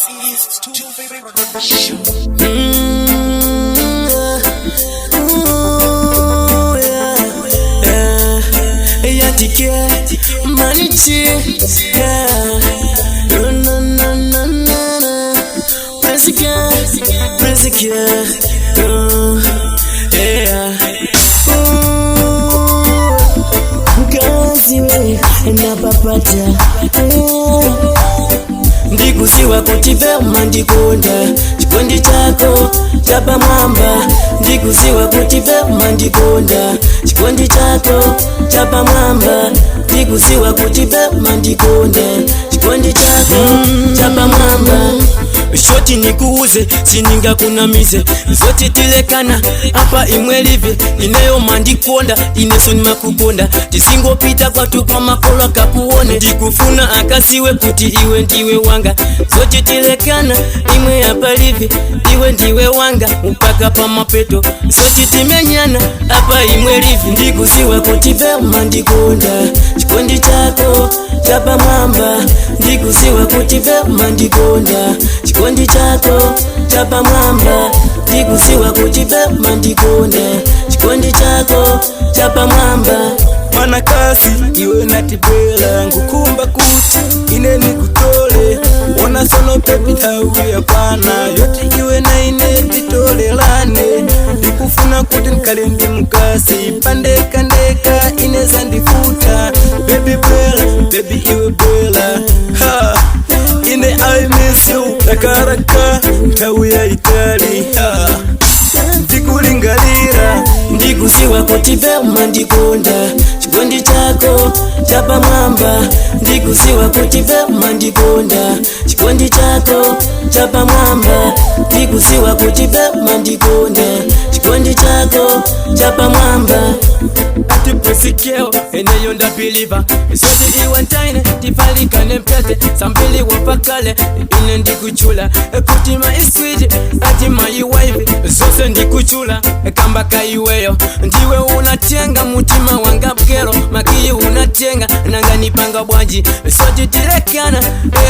Is Two Production. Ooh, yeah, yeah. Yatike, manichi, yeah. No, no, no, no, no, no. Prince, Prince, yeah. Ooh, mkazi we napapata, yeah. Ndikuziwa kuti vema ndikonda chikondi chako chapamwamba. Ndikuziwa kuti vema ndikonda chikondi chako chapamwamba. Ndikuziwa kuti vema ndikonda chikondi chako chapamwamba. Shoti nikuuze, siningakunamize, zoti tilekana apa imwe live ineyo mandikonda, ineso nimakukonda. Tisingopita kwatu kwa makolo akakuone. Ndikufuna akasiwe kuti iwe ndiwe wanga. Zoti tilekana imwe apa live, iwe ndiwe wanga mpaka pa mapeto. Zoti timenyana apa imwe live. Ndikuziwa kuti vema ndikonda chikondi chako chapamwamba. Ndikuziwa kuti vema ndikonda chikondi chako chapamwamba. Ndikuziwa kuti vema ndikonda chikondi chako chapamwamba. Mwanakasi iwe natibwela, ngukumba kuti ine nikutole. Ona sono baby, nthawi yakwana yoti iwe na ine titolelane. Ndikufuna kuti ndikhale ndi mukasi pandekandeka, ine zandifuta. Baby bwela, baby iwe bwela, ha. Ine I miss you, rakaraka nthawi yaitali, ha. Ndikulingalira. Ndikuziwa kuti vema ndikonda chikondi chako chapamwamba. Ndikuziwa kuti vema ndikonda chikondi chako chapamwamba. Ndikuziwa kuti vema ndikonda chikondi chako chapamwamba. Ati prisikeo eneyo ndabiliva zoti iwe ntaine tifalikane mpete sambili wapakale. Ine ndikuchula kuti my sweet, ati my wife, zose ndikuchula kamba kaiweyo. Ndiwe unatenga mutima wanga bkero makiyi unatenga nanganipanga bwanji soti tilekana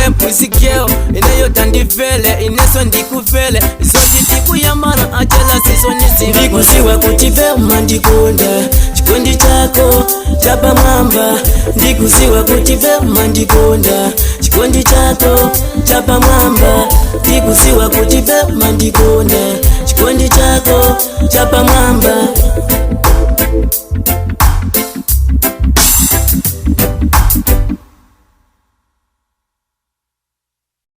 e prisikeo eneyo tandifele ineso ndikufele zoti tikuyambana achela sisonisi. Ndikuziwa kuti vema ndikonda chikondi chako chapamwamba. Ndikuziwa kuti vema ndikonda chikondi chako chapamwamba. Ndikuziwa kuti vema ndikonda chikondi chako chapamwamba.